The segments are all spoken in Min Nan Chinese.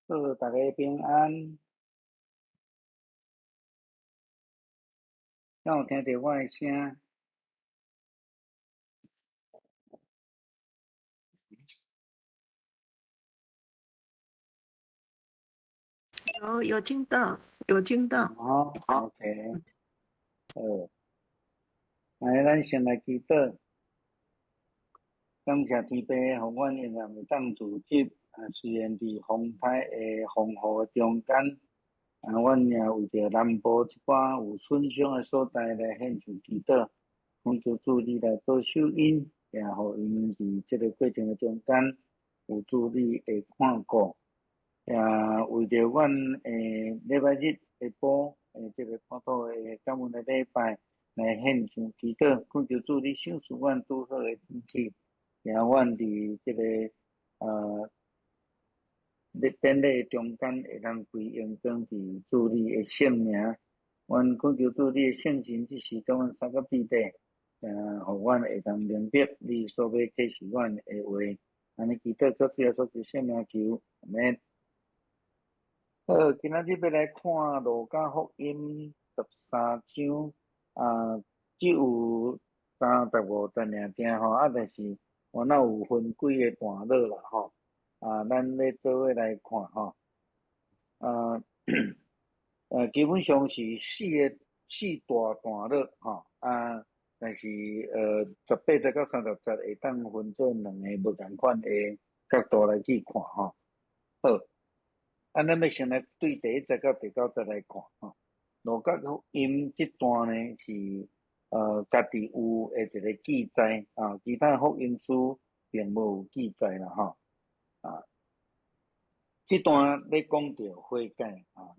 好，大家平安。敢有聽著我的聲？有，有聽到，有聽到。好，OK。好，來，咱先來祈禱。感謝天父，予阮仍然會當組織。啊，雖然佇風颱的風雨中間，啊，阮也為著南部一寡有損傷的所在來獻上祈禱，懇求主你來保守𪜶，也予𪜶佇這个過程的中間有主你的看顧，也為著阮的禮拜日下晡的這个本土的感恩的禮拜來獻上祈禱，懇求主你賞賜阮拄好的天氣，也阮佇這个咧典禮中間會當歸榮光佇主你的聖名，阮懇求主你的聖神這時共阮三個彼得，予阮會當明白你所欲啟示阮的話，按呢祈禱，靠主耶穌基督聖名求，阿們。好，今仔日欲來看路加福音13章，啊，只有35節爾爾吼，啊，但是我那有分幾个段落啦吼。啊，咱欲做伙來看吼，啊，基本上是四个四大段落吼，啊，但是18節到30節會當分做兩个無仝款的角度來去看吼。好，啊，咱欲先來對第一節到第九節來看吼。路加福音這段呢是家己有的一个記載啊，其他福音書並無有記載啦吼。啊，這段咧講著悔改啊，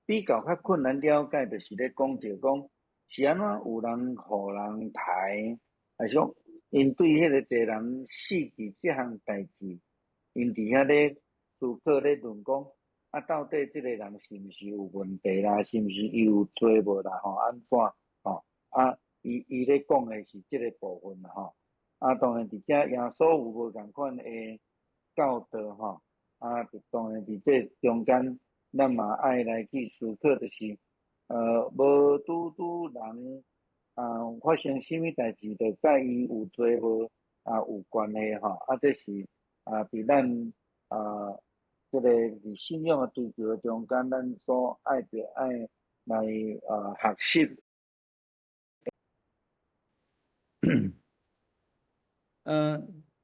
比較較困難了解，就是咧講著講是按怎有人予人刣，還是講𪜶對彼个濟人死去這項代誌，𪜶佇遐咧思考咧論講，啊，到底這个人是毋是有問題啦？是毋是伊有罪無啦？吼，按怎吼？啊，伊伊咧講的是這个部分啦，吼。啊，當然佇遮耶穌有無仝款的教導吼，啊，當然佇這中間，咱嘛愛來去思考，就是，無拄拄人啊發生啥物代誌，就佮伊有罪無啊有關係吼，啊，這是啊，佇咱啊這个佇信仰的追求中間，咱所愛著愛來啊學習。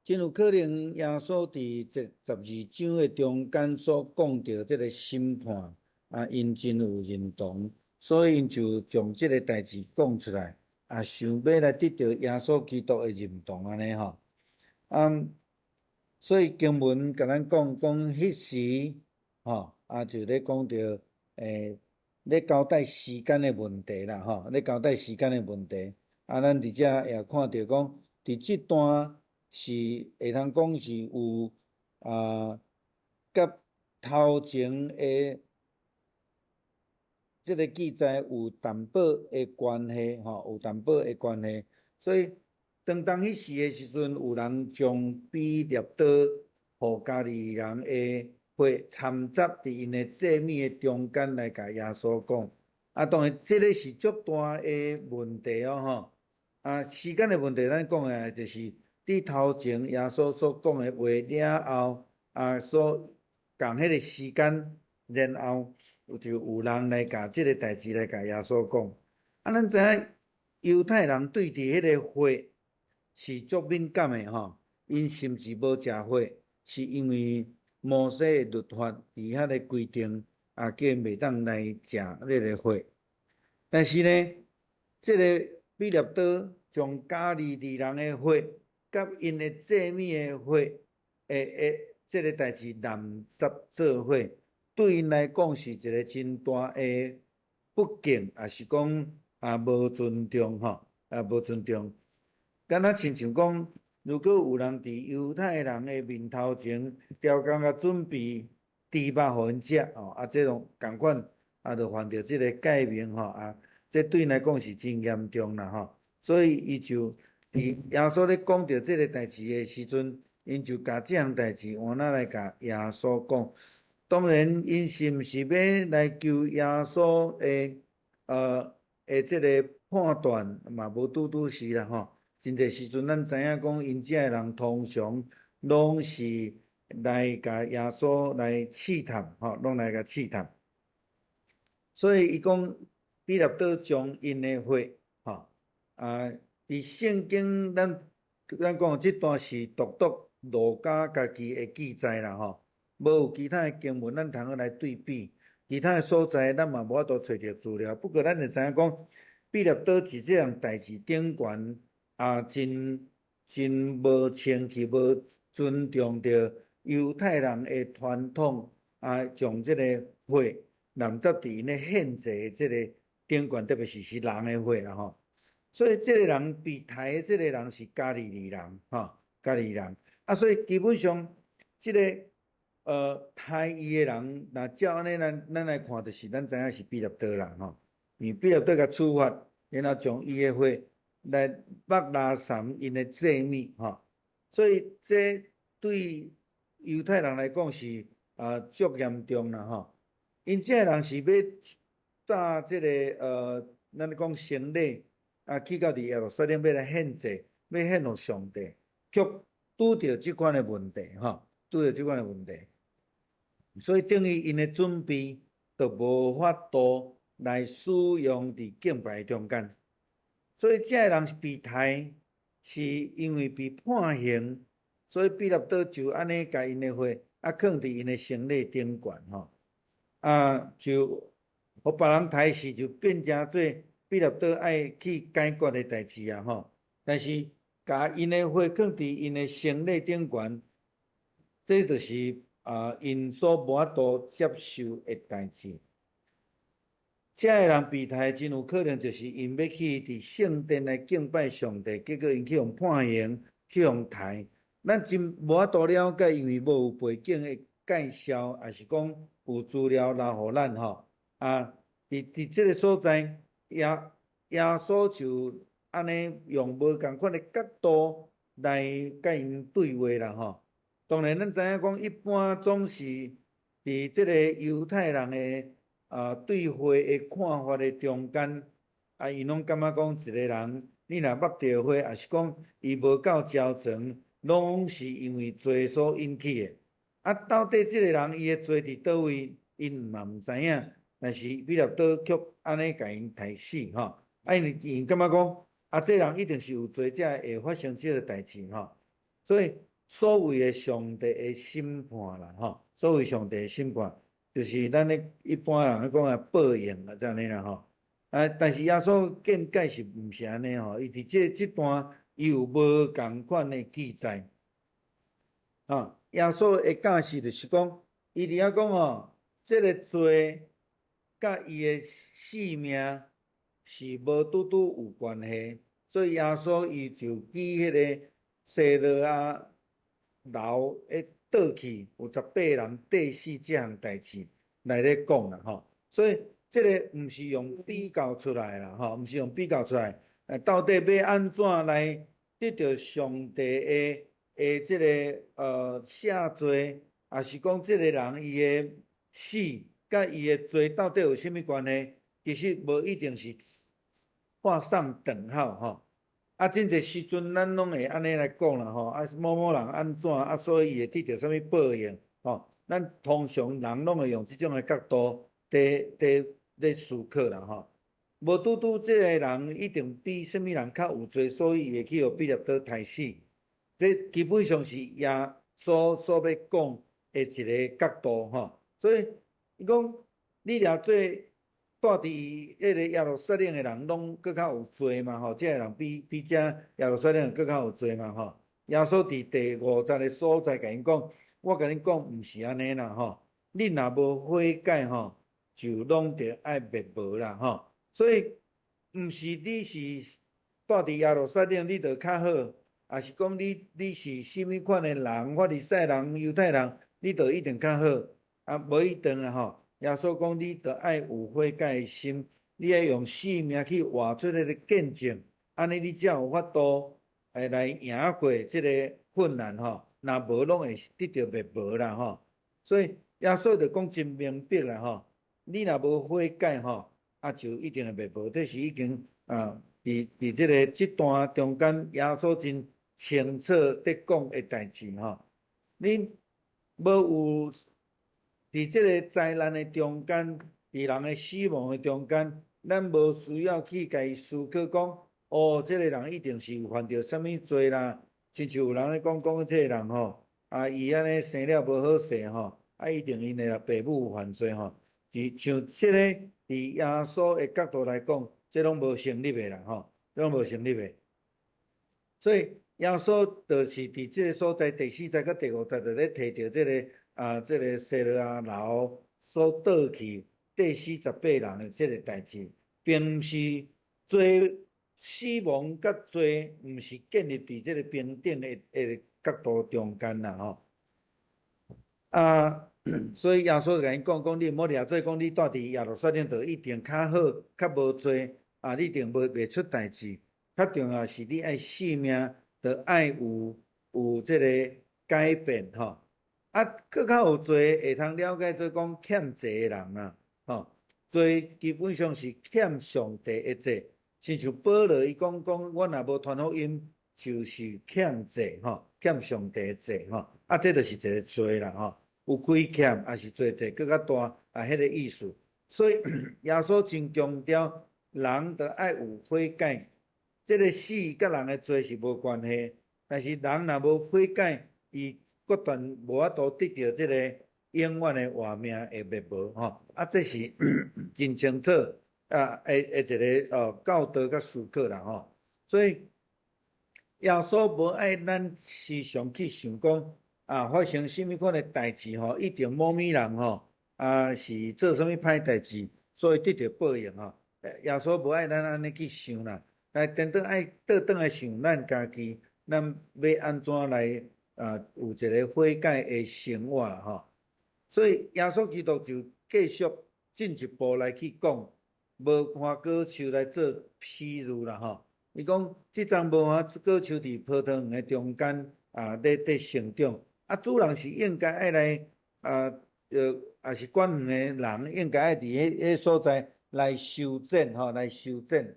真有可能耶穌佇這12章的中間所講著這个審判，啊，𪜶真有認同，所以𪜶就將這个代誌講出來，啊，想欲來得著耶穌基督的認同按呢吼。啊，所以經文共咱講講彼時，吼，啊，就咧講著，咧交代時間的問題啦，吼，咧交代時間的問題。啊，咱佇遮也看著講，佇這段。是會通講是有啊，佮頭前的這个記載有淡薄的關係，吼，有淡薄的關係。所以當當彼時的時陣，有人將彼列多予加利利人的血摻雜佇𪜶的祭物的中間來共耶穌講。啊，當然這个是足大的問題哦，吼。啊，時間的問題，咱講的就是。佇頭前耶穌所講的話了後，啊，所仝彼个時間，然後就有人來共這个代誌來共耶穌講。啊，咱知影猶太人對佇彼个血是足敏感的吼，𪜶甚至無食血，是因為摩西的律法佇遐咧規定，啊，叫𪜶袂當來食這个血。但是呢，這个彼列多將加利利人的血，佮𪜶的祭物的血，的這个代誌摻雜做伙，對𪜶來講是一个真大的不敬，抑是講啊無尊重吼，啊無尊重。敢若親像講，如果有人佇猶太人的面頭前，刁工共準備豬肉予𪜶食吼，啊，這種仝款啊，就犯著這个誡命吼，啊，這對𪜶來講是真嚴重啦吼，所以伊就。佇耶穌咧講著這个代誌的時陣，𪜶就共這項代誌換哪來共耶穌講。當然，𪜶是毋是欲來求耶穌的呃的這个判斷，嘛無拄拄是啦吼。真濟時陣，咱知影講，𪜶遮的人通常攏是來共耶穌來試探，吼，攏來共試探。所以伊講彼拉多將𪜶的血，吼啊，佇聖經咱咱講這段是獨獨路加家己的記載啦，吼，無有其他的經文，咱通好來對比。其他的所在，咱嘛無法度揣著資料。不過，咱會知影講，彼拉多佇這項代誌頂懸啊，真真無清氣，無尊重著猶太人的傳統啊，將這個血濫雜佇𪜶咧獻祭的這个頂懸，特別是是人的血啦吼。所以，這个人被刣的這个人是加利利人，吼，加利利人。啊，所以基本上，這个刣伊的人，若照按呢，咱咱來看，就是咱知影是彼拉多啦，吼。因為彼拉多共處罰，然後將伊的血來抹拉毳𪜶的祭物，吼。所以這對猶太人來講是啊足嚴重啦，吼。𪜶這个人是欲帶這个咱咧講牲禮啊，去到佇耶路撒冷欲來獻祭，欲獻予上帝，卻拄著這款的問題，吼，拄著這款的問題。所以等於𪜶的準備，就無法度來使用佇敬拜中間。所以這个人是被刣，是因為被判刑，所以彼拉多就按呢共𪜶的血啊，囥佇𪜶的牲禮頂懸，吼，啊，就予別人刣死，就變成做彼拉多愛去解決的代誌啊，吼。但是共𪜶的血囥佇𪜶的牲禮頂懸，這就是啊，𪜶所無法度接受的代誌。這个人被刣，真有可能就是𪜶欲去佇聖殿來敬拜上帝，結果𪜶去予判刑，去予刣。咱真無法度了解，因為無有背景的介紹，抑是講有資料留予咱吼。啊，佇佇這个所在，耶耶穌就按呢用無仝款的角度來佮𪜶對話啦吼。當然，咱知影講，一般總是佇這个猶太人的啊對血的看法的中間，啊，𪜶攏感覺講一个人，你若目著血，抑是講伊無夠焦腸，攏是因為罪所引起的。啊，到底這个人伊的罪佇佗位，𪜶嘛毋知影。但是彼拉多卻按呢共𪜶刣死吼，啊，因為𪜶感覺講，啊，這人一定是有罪，才會發生這个代誌吼。所以所謂的上帝的審判啦，吼，所謂上帝的審判，就是咱咧一般人咧講的報應啊，這按呢啦吼。啊，但是耶穌見解是毋是按呢吼？伊佇這這段伊有無仝款的記載。啊，耶穌的教示就是講，伊佇遐講吼，這个罪佮伊的性命是無拄拄有關係，所以耶穌伊就舉彼个西羅亞樓的倒去，有18人綴死這項代誌來咧講啦吼。所以這个毋是用比較出來啦吼，毋是用比較出來，到底欲按怎來得著上帝的的這个赦罪，抑是講這个人伊的死佮伊的罪到底有啥物關係？其實無一定是畫上等號吼。啊，真濟時陣咱攏會按呢來講啦吼，啊某某人按怎啊，所以伊會得著啥物報應吼。咱通常人攏會用這種的角度佇佇咧思考啦吼。無拄拄這个人一定比啥物人較有罪，所以伊會去予彼拉多刣死。這基本上是耶穌所欲講的一个角度吼。所以伊講，你若做蹛佇彼个耶路撒冷的人，攏閣較有罪嘛吼？這个人比比這耶路撒冷閣較有罪嘛吼？耶穌佇第五節的所在共𪜶講，我共恁講，毋是按呢啦吼！恁若無悔改吼，就攏著愛滅亡啦吼！所以，毋是你是蹛佇耶路撒冷，你就較好，抑是講你你是啥物款的人，法利賽人、猶太人，你就一定較好，啊，無一定啦吼！耶穌講，你著愛有悔改的心，你愛用性命去活出彼个見證，按呢你才有法度會來贏過這个困難吼。若無，攏會得著滅亡啦吼。所以耶穌就講真明白啦吼，你若無悔改吼，啊就一定會滅亡。這是已經啊，佇這段中間，耶穌真清楚佇講的代誌吼。你無有佇這個災難的中間，佇人的死亡的中間，咱無需要去共伊思考講，哦，這個人一定是有犯著啥物罪啦。親像有人咧講講這個人吼，啊，伊按呢生了無好勢吼，啊，一定𪜶的爸母有犯罪吼。佇像這個佇耶穌的角度來講，這攏無成立的啦吼，攏無成立的。所以耶穌就是佇這個所在第四節佮第五節就咧提著這個啊，這個西羅亞樓所倒去硩死18人的這個代誌，並毋是罪死亡佮罪，毋是建立佇這個平等的角度中間啦吼。啊，所以耶穌就共𪜶講講，你毋好掠做講你住佇耶路撒冷就一定較好，較無罪啊，你一定袂出代誌。較重要是你愛性命，著愛有這個改變吼。啊，閣較有罪會通了解做講欠債的人啊，吼，罪基本上是欠上帝的債，親像保羅伊講講，阮若無傳福音，就是欠債吼，欠上帝的債吼。啊，這就是一個罪啦吼，有虧欠，抑是做債閣較大啊，彼個意思。所以耶穌真強調，人著愛有悔改。這個死佮人的罪是無關係，但是人若無悔改，伊決斷無法度得著這個永遠的活命的滅亡吼。啊，這是真清楚啊，的一個教導佮思考啦吼。所以耶穌無愛咱時常去想講啊，發生啥物款的代誌吼，一定某物人吼啊是做啥物歹代誌，所以得著報應吼。耶穌無愛咱按呢去想啦。來，顛倒愛倒轉來想咱家己，咱欲按怎來啊？有一個悔改的生活啦吼。所以耶穌基督就繼續進一步來去講無花果樹來做譬喻啦吼。伊講這叢無花果樹佇葡萄園的中間啊，咧成長。啊，主人是應該愛來啊，抑是管園的人應該愛佇彼所在來修剪吼，來修剪。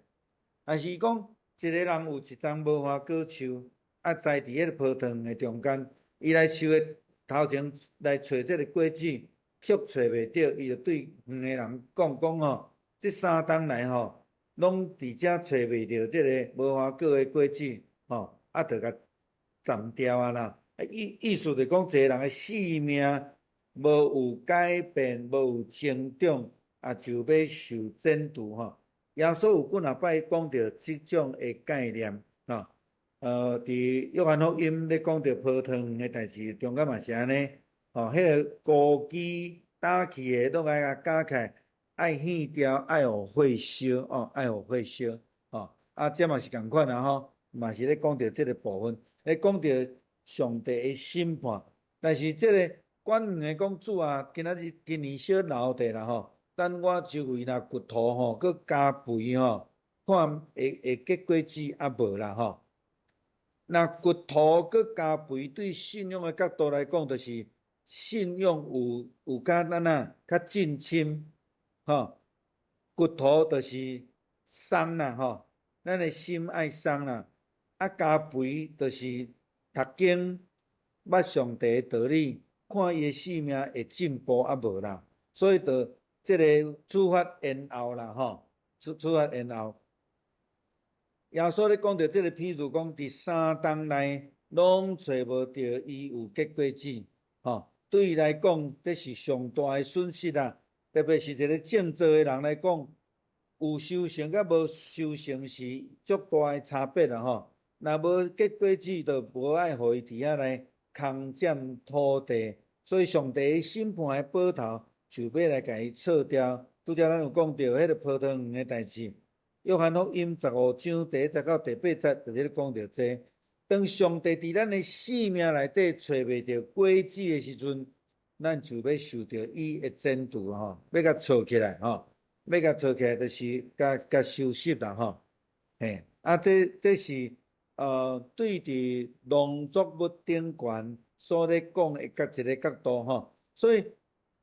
但是伊講，一個人有一叢無花果樹，啊，栽佇彼個葡萄園的中間，伊來樹的頭前來揣這個果子，卻揣袂著，伊就對園的人講講吼，這三冬來吼，攏佇遮揣袂著這個無花果的果子，吼，啊，就共斬掉啊啦。意思就講，一個人的性命無有改變，無有成長，啊，就欲受剪除吼。耶穌有幾若擺講著這種的概念，吼，佇約翰福音咧講著葡萄園的代誌，中間嘛是按呢，吼，彼個枯枝焦去的，攏愛共絞起來，愛獻掉，愛予火燒，哦，愛予火燒，吼，啊，這嘛是仝款啊，吼，嘛是咧講著這個部分，咧講著上帝的審判，但是這個管園的講主啊，今仔日今年小留著啦，吼。等我周圍若掘土吼，閣加肥吼，看會結果子抑無啦吼。若掘土閣加肥，對信仰的角度來講，就是信仰有較按怎較進深吼。掘土就是鬆啦吼，咱的心愛鬆啦。啊，加肥就是讀經捌上帝的道理，看伊的性命會進步抑無啦。所以就這個處罰延後啦，吼，處罰延後。耶穌咧講著這個譬喻，講佇三冬內攏揣無著伊有結果子，吼，對伊來講，這是上大的損失啊！特別是一個種作的人來講，有收成佮無收成是足大的差別啦，吼。若無結果子，就無愛予伊佇遐來空佔土地，所以上帝的審判的斧頭就欲來共伊銼掉。拄才咱有講著彼個葡萄園的代誌，約翰福音15章第一節到第八節，就咧講著這。當上帝佇咱的性命內底揣袂著果子的時陣，咱就欲受著伊的剪除吼，欲共銼起來吼，欲共銼起來就是共共收拾啦吼。嘿，啊，這是對佇農作物頂懸所咧講的佮一個角度吼，所以。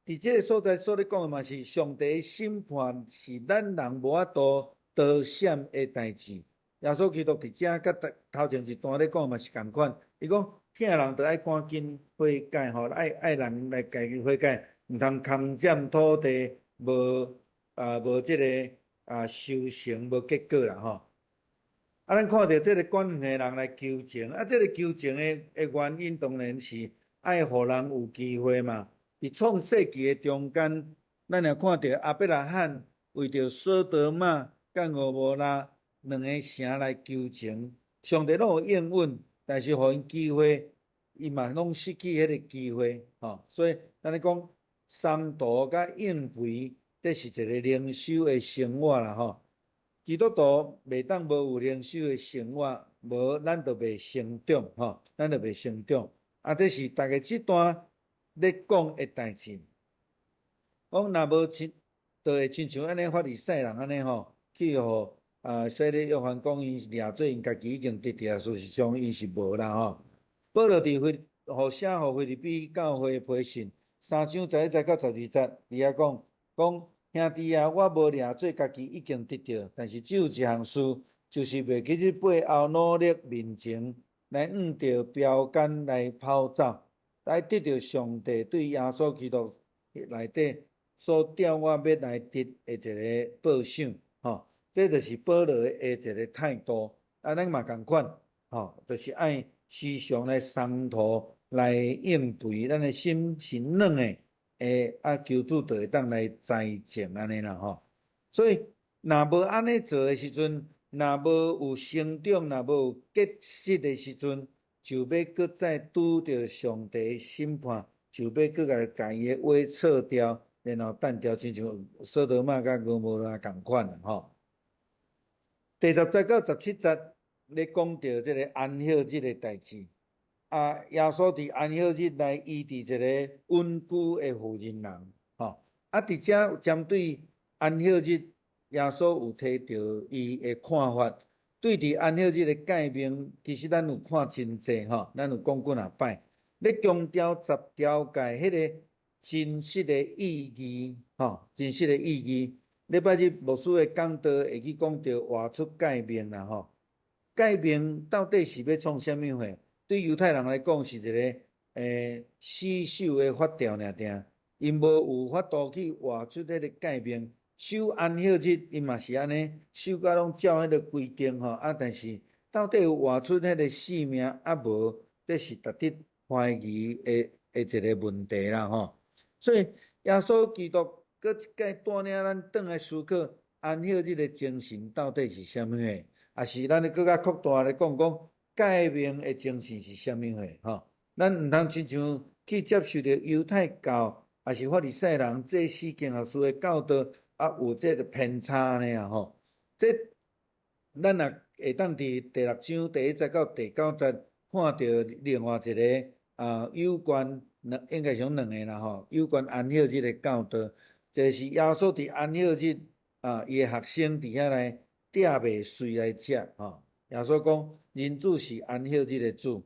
佇這个所在所咧講的嘛是上帝審判是咱人無法度逃閃的代誌。耶穌基督佇遮佮頭前一段咧講嘛是仝款，伊講疼人就愛趕緊悔改吼，愛愛人來家己悔改，毋通空佔土地，無啊無這个啊收成無結果啦吼。啊，咱看著這个管園的人來求情，啊，這个求情的的原因當然是愛予人有機會嘛。佇創世紀的中間，咱也看著亞伯拉罕為著索多瑪佮蛾摩拉兩个城來求情，上帝攏有應允，但是予𪜶機會，伊嘛攏失去彼个機會，吼。所以咱咧講鬆惰佮應肥，這是一个靈修的生活啦，吼。基督徒袂當無有靈修的生活，無咱就袂成長，吼，咱就袂成長。啊，這是大概這段咧講的代誌。講若無親，就會親像按呢法利賽人按呢吼，去予啊，洗禮約翰講𪜶掠做𪜶家己已經得著，事實上𪜶是無啦吼。保羅佇腓予寫予腓立比教會的批信，三章十一節到十二節，佇遐講講兄弟啊，我無掠做家己已經得著，但是只有一項事，就是袂記得背後努力面前來向著標桿來跑走，來得著上帝對耶穌基督內底所調我欲來得的一个報賞，吼，這就是保羅的一个態度。啊，咱嘛仝款，吼，就是愛時常來鬆惰來應肥，咱的心是軟的，會啊，求主就會當來栽種按呢啦，吼。所以，若無按呢做的時陣，若無有成長，若無有結實的時陣，就欲閣再拄著上帝的審判，就欲閣共共伊的話錯掉，然後擲掉，親像索多瑪佮蛾摩拉仝款啦，吼。第十節到十七節咧講著這个安息日的代誌，啊，耶穌佇安息日來醫治一个穩痀的婦人人，吼。啊，佇遮針對安息日，耶穌有提著伊的看法。對佇安息日的誡命，其實咱有看真濟吼，咱有講幾若擺，咧強調十條誡彼个真實的意義，吼，真實的意義。禮拜日牧師的講道會去講著活出誡命啦，吼。誡命到底是欲創啥物貨？對猶太人來講是一个死守的法條爾爾，𪜶無有法度去活出彼个誡命。守安息日，𪜶嘛是按呢，守甲攏照彼个規定吼，啊，但是到底有活出彼个性命抑無？這是值得懷疑的的一个問題啦吼。所以耶穌基督閣一擺帶領咱轉來思考安息日的精神到底是啥物貨？抑是咱閣較擴大來講講誡命的精神是啥物貨？吼，咱毋通親像去接受著猶太教，抑是法利賽人祭司經學士的教導。啊，有這个偏差按呢啊吼，這咱若會當佇第六章第一節到第九節看著另外一个啊有關兩應該是講兩个啦吼，有關安息日的教導，這是耶穌佇安息日啊，伊的學生佇遐來摘麥穗來食吼。耶穌講，人子是安息日的主。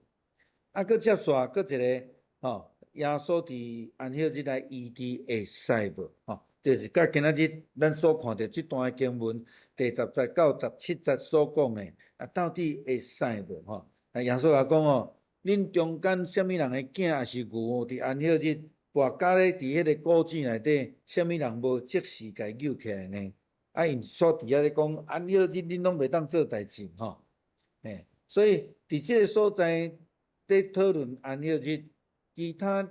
啊，閣接續閣一个吼，耶穌佇安息日來醫治會使無吼？就是佮今仔日咱所看著這段經文第十節到十七節所講的，啊，到底會使無吼？啊，耶穌也講哦，恁中間啥物人的囝抑是牛佇安息日跋筊咧佇彼个古井內底，啥物人無即時共伊救起來呢？啊，𪜶所佇遐咧講，安息日恁攏袂當做代誌吼，嘿，所以佇這个所在咧討論安息日，其他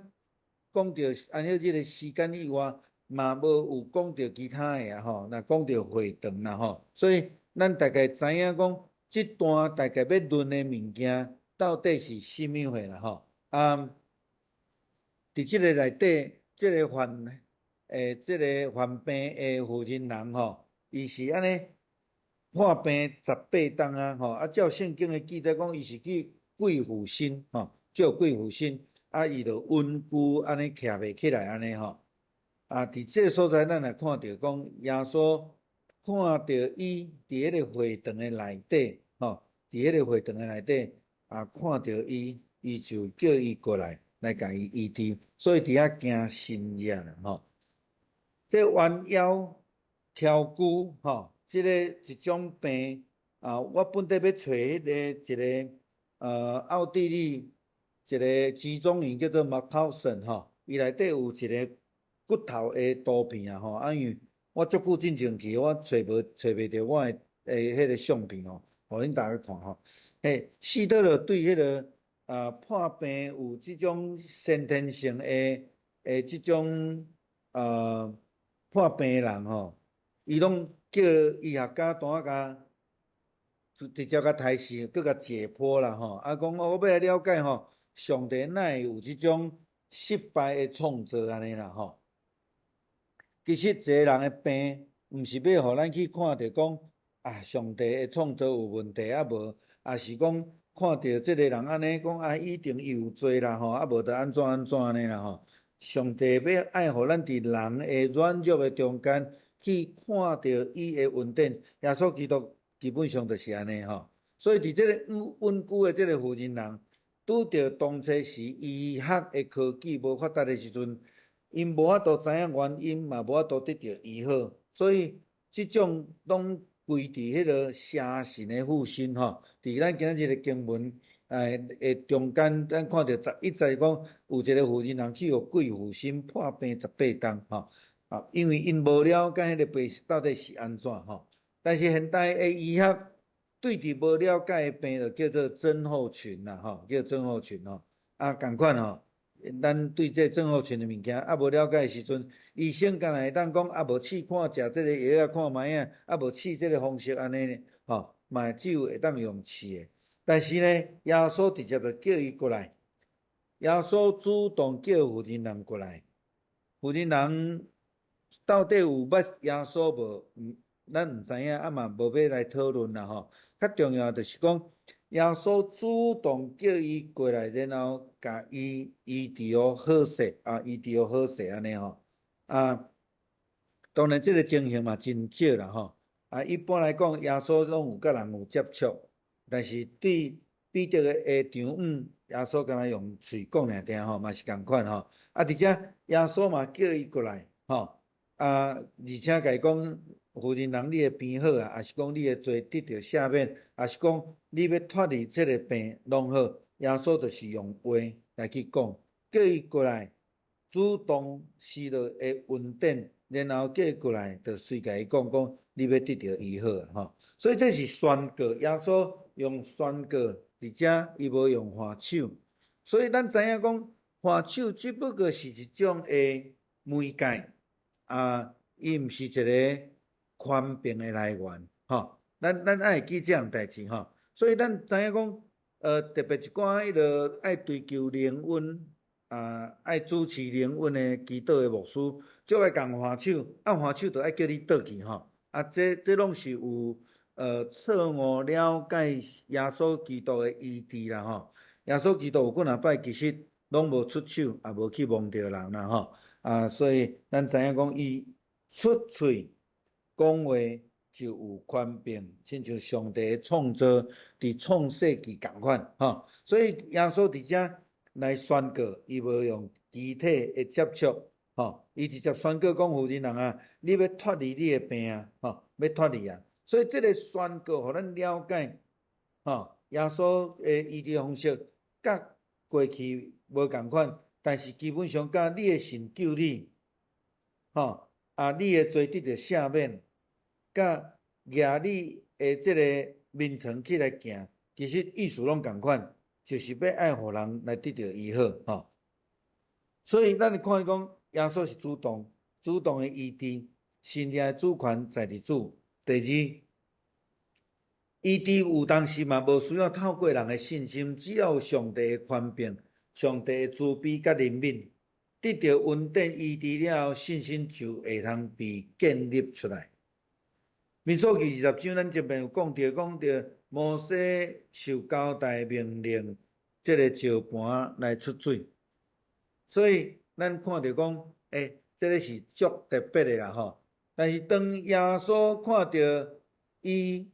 講著安息日的時間以外，嘛無有講著其他的啊吼，若講著會堂啦吼，所以咱大概知影講，這段大概欲論的物件到底是啥物貨啦吼。啊，佇這个內底，這个患這个患病的婦人人吼，伊是按呢破病十八冬啊吼，啊照聖經的記載講，伊是去貴婦身吼，叫貴婦身，啊伊就穩痀按呢徛袂起來按呢吼。啊！佇這个所在，咱來看著講，耶穌看著伊佇彼个會堂的內底，吼，佇彼个會堂的內底，啊，看著伊，伊就叫伊過來。來共伊醫治，所以佇遐行神跡啦吼。這彎腰蹺趺吼，這个一種病啊，我本底欲揣彼个一个奧地利一个集中營叫做馬濤森吼，伊內底有一个骨頭的圖片啊吼，啊因為我足久進前去，我揣無揣袂著我的彼个相片吼，予恁大家看吼。嘿，希特勒對彼个破病有這種先天性的這種破病的人吼，伊攏叫醫學家單共直接共刣死，閣共解剖啦吼。啊，講我欲來了解吼，上帝哪會有這種失敗的創造按呢啦吼。其實一个人的病，毋是欲予咱去看著講啊，上帝的創造有問題啊無，抑是講看著這个人按呢講啊，一定伊有罪啦吼，啊無就按怎按怎按呢啦吼。上帝欲愛予咱佇人的軟弱的中間去看著伊的恩典，耶穌基督基本上就是按呢吼。所以佇這個彎曲的這个婦人人，拄著當初時醫學的科技無發達的時陣，𪜶無法度知影原因，嘛無法度得著醫好，所以這種攏歸佇彼个邪神的附身吼。佇咱今仔日的經文的中間，咱看著11節講，有一个婦人人去予鬼附身破病18冬吼，啊，因為𪜶無了解彼个病到底是按怎吼。但是現代的醫學對佇無了解的病，就叫做症候群啦吼，叫症候群吼。啊，仝款吼，咱對這症候群的物件猶無了解的時陣，醫生敢若會當講啊，無試看食這个藥仔看覓仔，啊無試這个方式按呢吼，嘛只有會當用試的。但是呢，耶穌直接就叫伊過來，耶穌主動叫婦人人過來。婦人人到底有捌耶穌無？咱毋知影，啊嘛無欲來討論啦吼。較重要就是講，耶穌主動叫伊過來，然後共伊醫治予好勢啊，醫治予好勢按呢吼。啊，當然這个情形嘛真少啦吼。啊，一般來講，耶穌攏有佮人有接觸，但是對彼得的下丈母，耶穌敢若用喙講爾爾吼，嘛是仝款吼。啊，佇遮耶穌嘛叫伊過來吼，啊，而且共伊講，婦人人你的病好啊，抑是講你的罪得著赦免，抑是講你欲脫離這个病攏好，耶穌就是用話來去講，叫伊過來主動施落的恩典，然後叫伊過來，就隨共伊講講，你欲得著醫好啊吼。所以這是宣告，耶穌用宣告，佇遮伊無用按手，所以咱知影講按手只不過是一種的媒介啊，伊毋是一个權柄的來源，吼。咱愛會記這項代誌吼。所以咱知影講，特別一寡彼个愛追求靈恩啊，愛主持靈恩的祈禱的牧師，足愛共按手，啊按手就愛叫你倒去吼。啊，這攏是有錯誤了解耶穌基督的醫治啦吼。耶穌基督有幾若擺其實攏無出手，也無去摸著人啦吼。啊，所以咱知影講，伊出喙講話就有權柄，親像上帝的創造佇創世紀仝款吼。所以耶穌佇遮來宣告，伊無用肢體的接觸，吼，伊直接宣告講：婦人人啊，你欲脫離你的病啊，吼，欲脫離啊。所以這个宣告，予咱了解，吼，耶穌的醫治方式佮過去無仝款，但是基本上佮你的信救你，吼，啊，你的罪得著赦免，佮舉你的這个眠床起來行，其實意思攏仝款，就是欲愛予人來得著醫好，吼。所以咱看講，耶穌是主動、主動的醫治，神聖的主權在佇主。第二，醫治有當時嘛無需要透過人的信心，只要有上帝的權柄、上帝的慈悲佮憐憫，得著恩典醫治了後，信心就會通被建立出來。民數記20章，咱前面有講著，講著摩西受交代命令，這个石盤來出水，所以咱看著講，這个是足特別的啦吼。但是當耶穌看著伊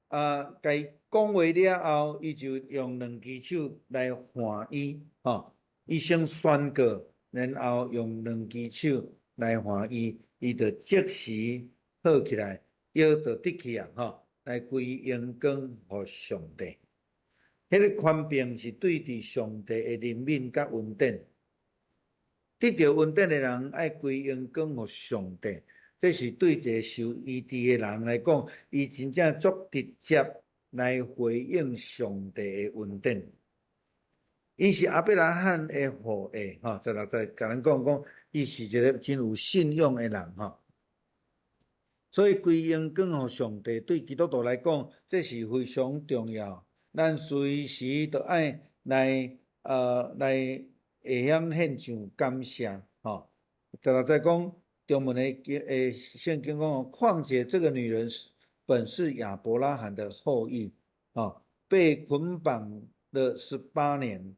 啊，共伊講話了後，伊就用兩支手來按伊，吼，醫生宣告，然後用兩支手來按伊，伊就即時好起來，藥就得去啊！吼，來歸榮光予上帝。彼個權柄是對佇上帝的憐憫佮恩典，得著恩典的人愛歸榮光予上帝。這是對一個受醫治的人來講，伊真正足直接來回應上帝的恩典。伊是亞伯拉罕的後裔，吼，16節共咱講講，伊是一個真有信仰的人，吼。所以歸榮光予上帝，對基督徒來講，這是非常重要。咱隨時都愛來會曉獻上感謝，吼。16節講，中文的聖經講，況且這個女人本是亞伯拉罕的後裔，啊，被捆綁了18年，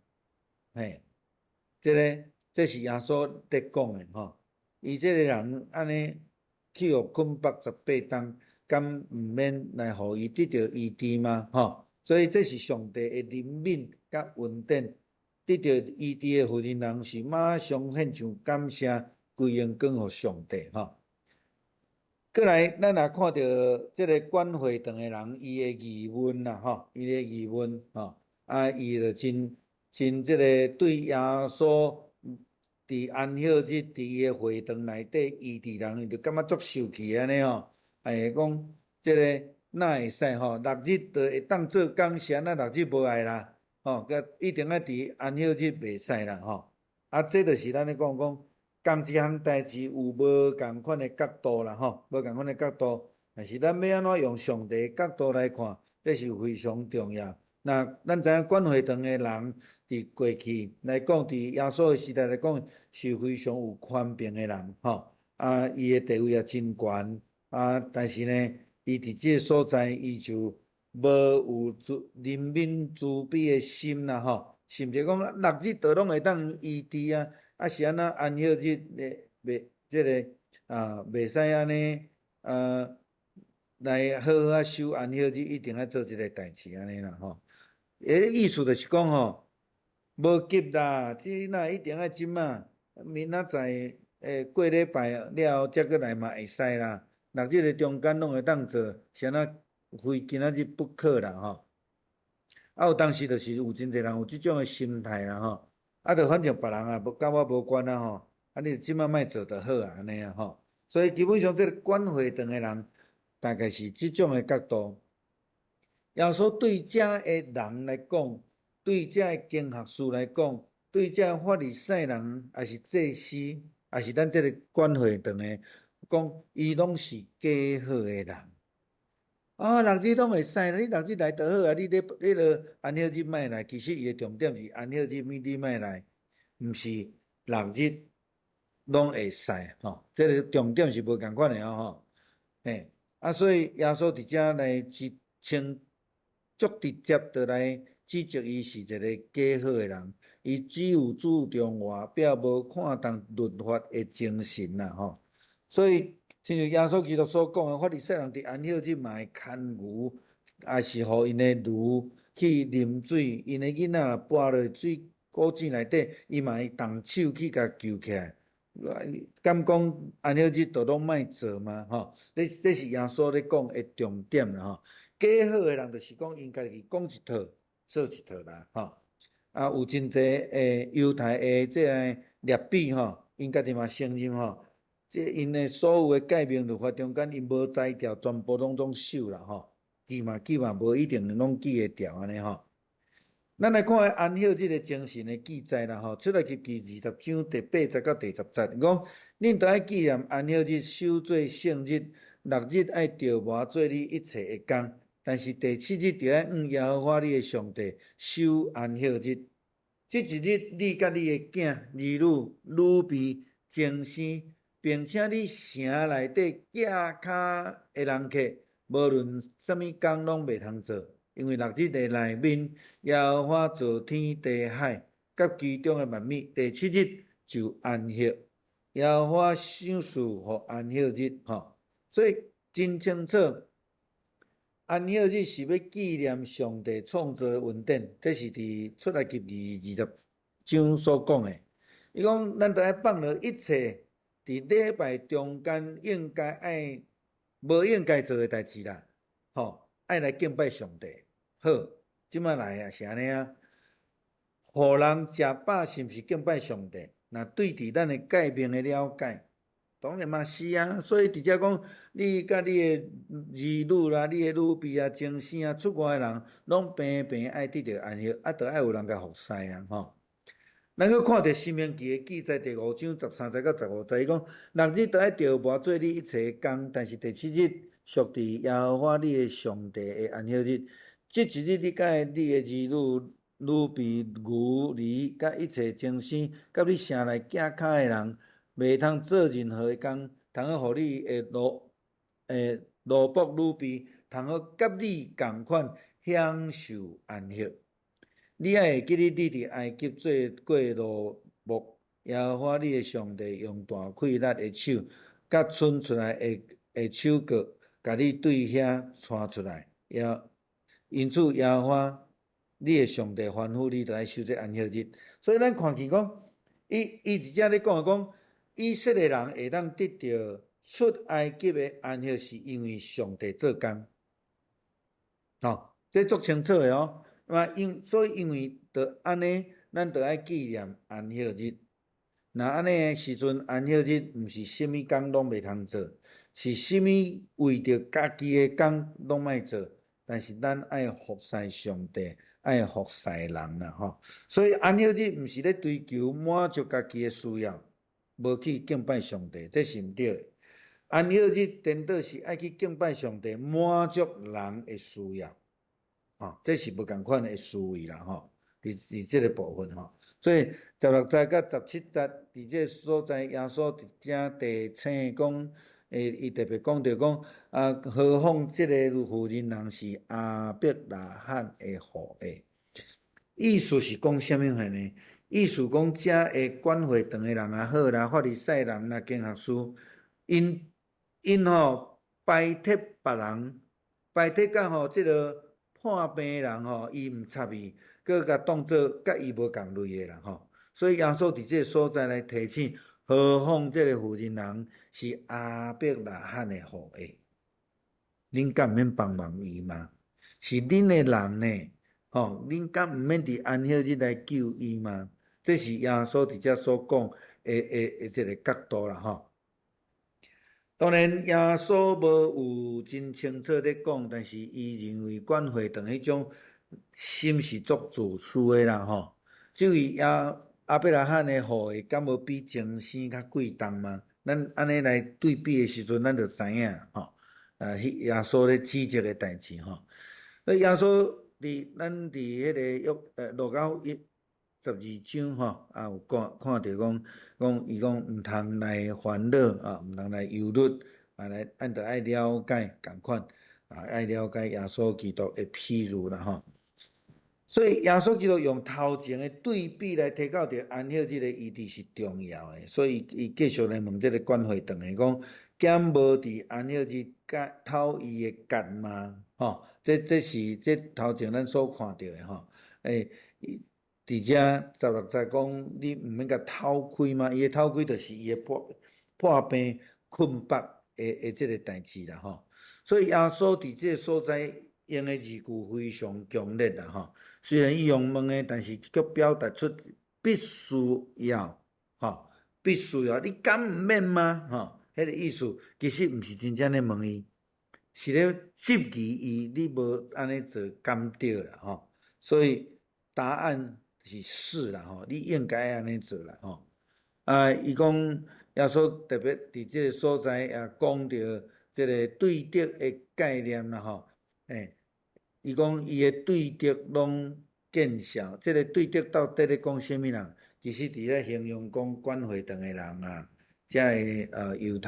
嘿，這个這是耶穌咧講的，吼。伊這個人按呢去予捆綁18冬，敢毋免來予伊得著醫治嗎？吼，所以這是上帝的憐憫佮恩典，得著醫治的婦人人是馬上獻上感謝，歸榮光予上帝，吼。過來，咱若看著這个管會堂的人，伊的疑問啦，吼，伊的疑問，吼，啊，伊就真真這个對耶穌佇安息日佇伊的會堂內底醫治人，伊就感覺足受氣按呢吼，會講這个哪會使吼？六日就會當做工，是按怎六日無愛啦？吼，佮一定愛佇安息日袂使啦，吼。啊，這就是咱咧講講。仝一項代誌有無仝款的角度啦，吼，無仝款的角度，但是咱欲按怎用上帝的角度來看，這是非常重要。那咱知影管會堂的人，佇過去來講，佇耶穌的時代來講，是非常有權柄的人，吼。啊，伊的地位也真懸，啊，但是呢，伊佇這个所在，伊就無有慈憐憫慈悲的心啦，吼，甚至講六日都攏會當醫治啊。啊，是按怎安息日的袂這个啊，袂使按呢啊，來好好仔守安息日，一定愛做這个代誌按呢啦吼。伊个意思就是講吼，無急啦，這若一定愛這馬，明仔載過禮拜了後才閣來嘛會使啦。六日的中間攏會當做，是按怎非今仔日不可啦吼。啊，有當時就是有真濟人有這種的心態啦吼。啊，就反正別人啊，無佮我無關啊吼，啊，你這馬莫做就好啊，按呢啊吼。所以基本上，這个管會堂的人，大概是這種的角度。耶穌對遮的人來講，對遮的經學士來講，對遮的法利賽人，抑是祭司，抑是咱這个管會堂的，講伊攏是假好的人。啊，六日攏會使，你六日來就好啊！你咧，你著安息日莫來，其實伊的重點是安息日你莫來，毋是六日攏會使吼。這个重點是無仝款的哦吼。嘿，啊，所以耶穌佇遮來指稱足直接的來指責伊是一个假好的人，伊只有注重外表，無看重律法的精神啦吼。所以，親像耶穌基督所講的，法利賽人佇安息日嘛會牽牛，抑是予𪜶的驢去啉水，𪜶的囡仔若跋落水古井內底，伊嘛會動手去共救起來。敢講安息日就攏莫做嗎？吼，這是耶穌咧講的重點啦吼。假好的人就是講，𪜶家己講一套，做一套啦吼。啊，有真濟的猶太的這个拉比吼，𪜶家己嘛承認吼。這𪜶的所有的誡命律法中間，𪜶無才調，全部攏總守啦吼。記嘛記嘛，無一定攏記會牢按呢吼。咱來看安息日的精神的記載啦吼，出埃及記20章第8節到第10節，講恁著愛紀念安息日，守做聖日，六日愛著磨做你一切的工，但是第七日著愛向耶和華你的上帝守安息日。這一日，你佮你的囝兒女、女婢、終生，並且你城內底寄跤的人客，無論啥物工攏袂通做，因為六日的內面，耶和華造天地海，佮其中的萬物，第七日就安息。耶和華賞賜予安息日，吼，所以真清楚，安息日是欲紀念上帝創造的恩典，這是佇出埃及記二十章所講的，伊講咱著愛放落一切佇禮拜中間應該愛無應該做的代誌啦，吼，愛來敬拜上帝。好，這擺來啊是按呢啊，予人食飽是毋是敬拜上帝？若對佇咱的誡命的了解，當然嘛是啊。所以佇遮講，你佮你的兒女啦、你的女婢啊、精生啊、出外的人，攏平平愛得著安息，啊，著愛有人共服侍啊，吼。咱閣看著申命記的記載第五章十三節到十五節，伊講六日著愛著磨做你一切的工，但是第七日屬佇耶和華你的上帝的安息日。這一日你佮你的兒女、女婢、牛驢，佮一切精生，佮你城內行跤的人，袂通做任何的工，通好予你的奴僕女婢，通好佮你仝款享受安息。你愛會記得你佇埃及做過奴僕，耶和華你的上帝用大氣力的手，佮伸出來的手腳，共你對遐帶出來。因此耶和華你的上帝吩咐你，著愛守這安息日。所以咱看見講，伊佇遮咧講講，以色列人會當得著出埃及的安息，是因為上帝做工。吼，這足清楚的哦。嘛，所以因為著按呢，咱著愛紀念安息日。若按呢的時陣，安息日毋是啥物工攏袂通做，是啥物為著家己的工攏莫做。但是咱愛服侍上帝，愛服侍人啦，吼。所以安息日毋是咧追求滿足家己的需要，無去敬拜上帝，這是毋對的。安息日顛倒是愛去敬拜上帝，滿足人的需要。吼，這是無仝款的思維啦，吼，佇這個部分吼，所以十六節佮十七節，佇這個所在，耶穌佇遮提醒講，伊特別講著講，啊，何況這個婦人人是亞伯拉罕的後裔，意思是講啥物貨呢？意思講遮的管會堂的人也好啦，法利賽人啦，經學士，𪜶吼排斥別人，排斥甲吼這個破病的人吼，伊毋插伊，閣共當做佮伊無仝類的啦吼。所以耶穌佇這個所在來提醒，何況這個婦人人是亞伯拉罕的後裔，恁敢毋免幫忙伊嗎？是恁的人呢，吼，恁敢毋免佇安息日來救伊嗎？這是耶穌佇遮所講的這個角度啦吼。當然，耶穌無有真清楚咧講，但是伊認為管會堂彼種心是足自私的啦吼。這位亞伯拉罕的後裔，敢無比精生較貴重嗎？咱按呢來對比的時陣，咱就知影吼。啊，彼耶穌咧指責的代誌吼。啊，耶穌佇咱佇彼个路加福音十二章吼，啊有看看著講講伊講毋通來煩惱啊，毋通來憂慮，啊來咱著愛了解仝款，啊愛了解耶穌基督的譬喻啦吼。所以耶穌基督用頭前的對比來提到著安息日的議題是重要的，所以伊繼續來問這個管會堂的講，敢無佇安息日共透伊的角嗎？吼，這是這頭前咱所看著的吼，佇遮十六節講，你毋免共透開嗎？伊的透開就是伊的破病捆縛的這個代誌啦吼。所以耶穌佇這個所在用的字句非常強烈啦吼。雖然伊用問的，但是卻表達出必須要吼，必須要，你敢毋免嗎？吼，彼個意思其實毋是真正咧問伊，是咧質疑伊，你無按呢做敢對啦吼。所以答案是啦吼，你應該按呢做啦吼。啊，伊講耶穌特別佇這個所在也講著這個對德的概念啦吼。伊講伊的對德攏見笑，這個對德到底咧講啥物人？其實佇咧形容講管會堂的人啊，遮个猶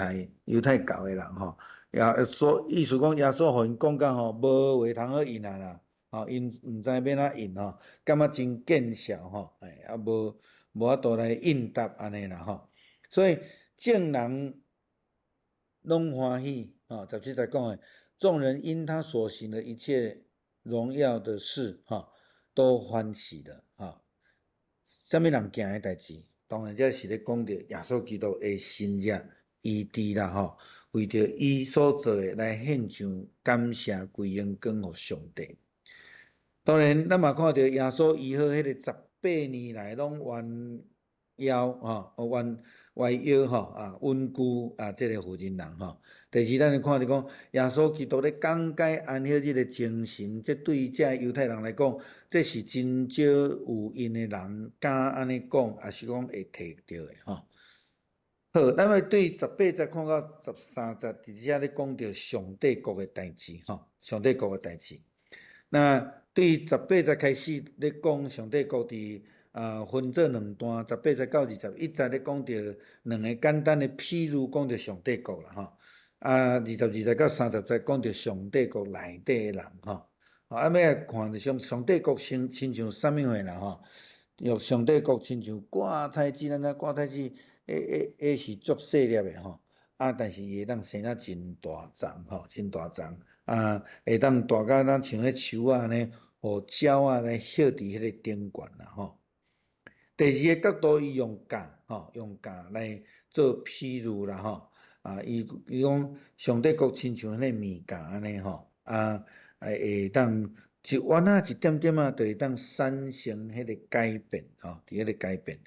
太教的人吼，耶穌意思講耶穌予𪜶講甲吼無話通好應啊啦。吼，𪜶毋知欲按怎應吼，感覺真見笑吼，啊無法度來應答按呢啦吼，所以眾人攏歡喜，吼，十七節講的，眾人因他所行的一切榮耀的事，吼，都歡喜的，吼。啥物人行的代誌？當然，這是咧講著耶穌基督的神跡醫治啦吼，為著伊所做的來獻上感謝歸榮光予上帝。當然，咱嘛看著耶穌醫好彼個18年來攏彎腰吼，彎歪腰吼啊，穩固啊，這個婦人人吼。第二，咱會看著講耶穌基督咧講解安息日的精神，這對這猶太人來講，這是真少有𪜶的人敢按呢講，抑是講會提著的吼。好，咱欲對18節看到13節，佇遮咧講著上帝國的代誌吼，上帝國的代誌。那對十八節開始咧講上帝國佇啊分做兩段，十八節到21節咧講著兩个簡單的譬喻，講著上帝國啦吼。啊，22節到30節講著上帝國內底的人吼。啊，欲來看著上帝國親親像啥物貨啦吼？用上帝國親像掛菜籽，咱知掛菜籽，彼彼彼是足細粒的吼。啊，但是伊會當生啊真大叢吼，真大叢啊，會當大甲若像彼樹仔按呢，予鳥仔來歇佇彼個頂懸啦吼。第二个角度，伊用芥吼，用芥來做譬喻啦吼。啊，伊伊講上帝國親像彼个麵芥按呢吼，啊，會當一丸仔一點點仔，就會當產生彼个改變吼，佇彼个改變。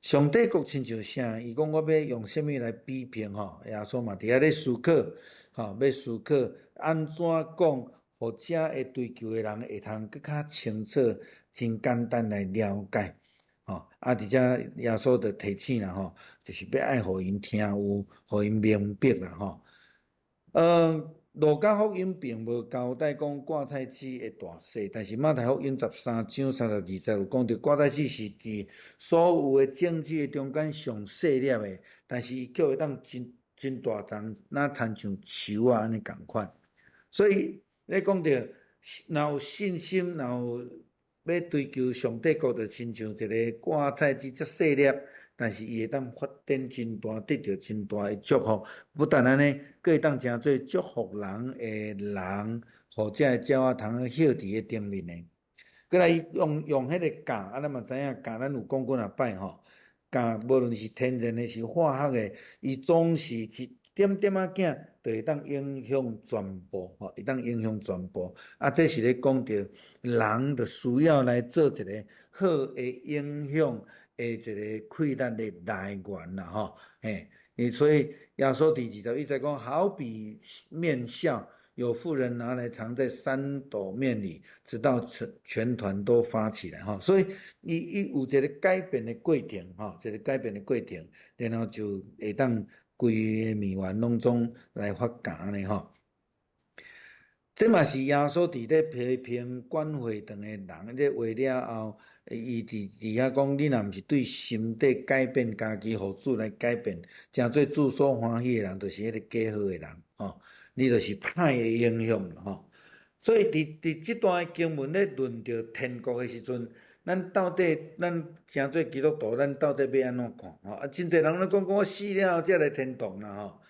上帝國親像啥？伊講我欲用啥物來比評吼？耶穌嘛佇遐咧思考，吼，欲思考按怎講，予遮會追求的人會通閣較清楚、真簡單來了解。吼，啊，佇遮耶穌就提醒啦，吼，就是欲愛予𪜶聽有，予𪜶明白啦，吼。路加福音並無交代講掛菜籽的大細，但是馬太福音13章32節有講著掛菜籽是佇所有的種子的中間上細粒的，但是伊卻會當真真大叢，若親像樹仔按呢仝款。所以咧講著，若有信心，若有欲追求上帝國，就親像一个掛菜籽遮細粒，但是伊會當發展真大，得著真大的祝福。不但按呢，閣會當成做祝福人的人，予遮个鳥仔通歇佇彼頂面的。閣來伊用用彼个芥，啊，咱嘛知影芥，咱有講過若擺吼，芥無論是天然的，是化學的，伊總是一點點仔囝，就會當影響全部，吼，會當影響全部。啊，這是咧講著人就需要來做一个好的影響的一个氣力的來源啦，吼，嘿，所以耶穌佇21節講，好比麵酵，有婦人拿來藏在三斗麵裡，直到全全團都發起來，吼，所以伊伊有一个改變的過程，吼，一个改變的過程，然後就會當規个麵團攏總來發芽呢，吼。這嘛是耶穌佇咧批評管會堂的人，這話了後，伊佇佇遐講，你若毋是對心底改變家己，予主來改變，成做主所歡喜的人，就是彼個假好的人，吼，你就是歹的影響吼。所以佇佇這段經文咧論著天國的時陣，咱到底咱成做基督徒，咱到底欲按怎看？吼啊，真濟人攏講講我死了後才來天堂啦吼，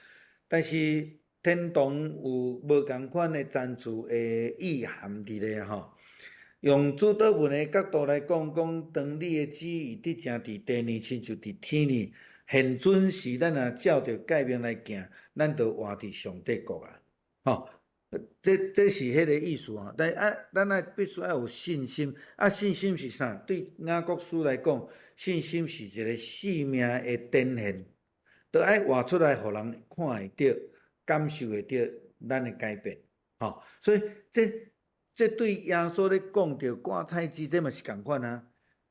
但是天堂有無仝款的層次的意涵佇咧吼。用主禱文的角度來講，講當你的旨意得成佇地呢，親像佇天呢。現準時咱若照著誡命來行，咱就活佇上帝國啊！吼，這這是彼个意思啊。但啊，咱愛必須愛有信心。啊，信心是啥？對雅各書來講，信心是一个生命的展現，都愛活出來，予人看會著、感受會著咱的改變。吼，所以這這對耶穌咧講著掛菜籽，這嘛是仝款啊。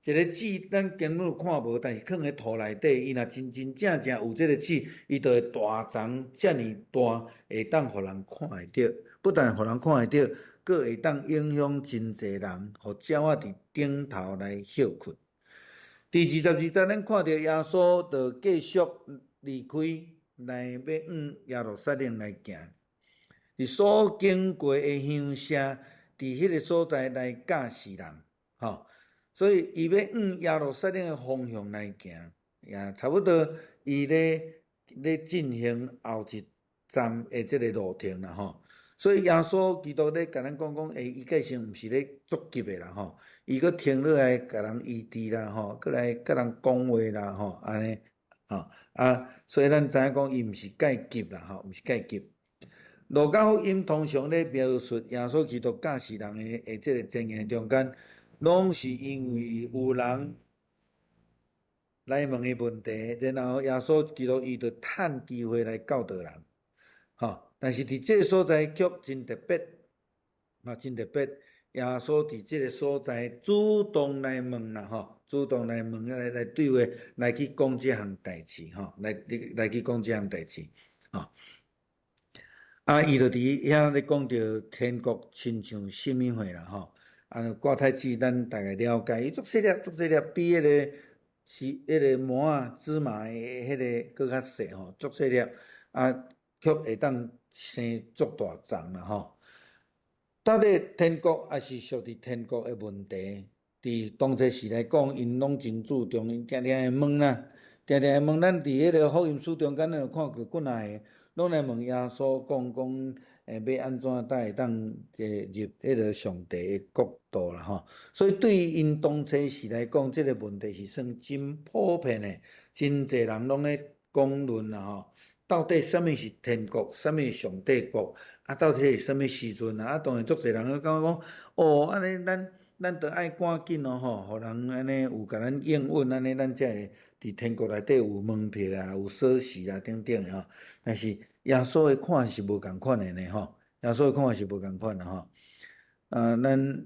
一个籽，咱根本看無，但是囥佇土內底，伊若真真正正有這个籽，伊就會大叢遮爾大，會當予人看會著。不但予人看會著，閣會當影響真濟人，予鳥仔佇頂頭來歇睏。佇22節，咱看著耶穌就繼續離開，來欲往耶路撒冷來行。佇所經過的鄉社，佇彼个所在來教示人，吼。所以伊欲往耶路撒冷的方向來行，也差不多伊咧咧進行後一站的這个路程啦，吼。所以耶穌基督咧共咱講講，欸，伊計先毋是咧足急的啦吼，伊閣停落來共人醫治啦吼，閣來佮人講話啦吼，按呢吼啊，所以咱知影講伊毋是介急啦吼，毋是介急。路加福音通常咧描述耶穌基督教示人的這个情形中間，攏是因為有人來問伊問題，然後耶穌基督伊就趁機會來教導人，吼。但是佇這个所在卻真特別，啊，真特別。耶穌佇這个所在主動來問啦，吼，主動來問來來對話，來去講這項代誌，吼，來來去講這項代誌，吼。啊，伊就佇遐咧講著天國親像啥物貨啦，吼。啊，芥菜籽咱大概了解，伊足細粒，足細粒，比彼个是彼个麻仔芝麻的彼个閣較細吼，足細粒，啊，卻會當生足大叢啦吼。到底天國抑是屬佇天國的問題，佇當初時來講，𪜶攏真注重，𪜶定定會問啦，定定會問。咱佇彼个福音書中間，咱有看著幾若个，攏來問耶穌講講，欸，欲按怎才會當入彼个上帝的國度啦吼。所以對𪜶當初時來講，這个問題是算真普遍的，真濟人攏咧講論啦吼。到底啥物是天國？啥物是上帝國？啊，到底是啥物時陣啊？啊，當然足濟人攏感覺講，哦，按呢咱咱著愛趕緊哦吼，予人按呢有共咱應允，按呢咱才會佇天國內底有門票啊，有鎖匙啊等等的吼。但是耶穌的看法是無仝款的呢吼，耶穌的看法是無仝款的吼。啊，咱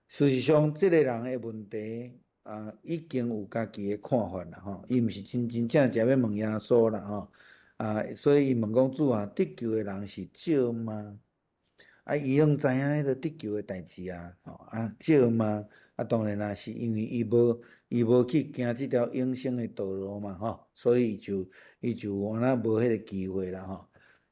事實上，這个人的問題啊，已經有家己的看法啦吼，伊毋是真真正正欲問耶穌啦吼。啊，所以伊問講主啊，得救的人是少嗎？啊，伊攏知影彼个得救的代誌啊，吼啊少嗎？啊，當然啦，是因為伊無去行這條永生的道路嘛，吼，所以伊就伊就有那無彼个機會啦，吼。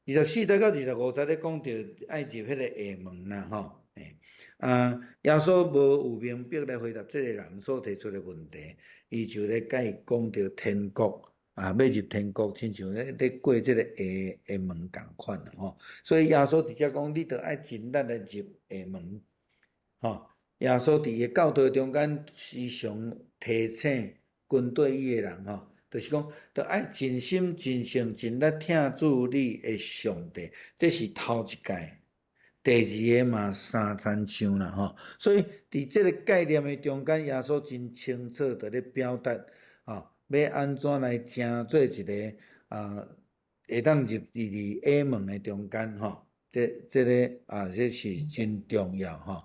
24節到25節咧講著愛入彼个下門啦，吼，欸，啊，耶穌無有明白來回答這个人所提出的問題，伊就咧共伊講著天國。啊，欲入天國，親像咧咧過這个下下門仝款啦吼。所以耶穌佇遮講，你著愛盡力來入下門，吼。耶穌佇伊教導中間時常提醒跟綴伊的人吼，就是講，著愛盡心盡性盡力疼主你的上帝，這是頭一誡。第二个嘛相親像啦吼。所以佇這个概念的中間，耶穌真清楚佇咧表達，吼。欲按怎來成做一个啊，會當入佇下門的中間吼，這這个啊，這是真重要吼。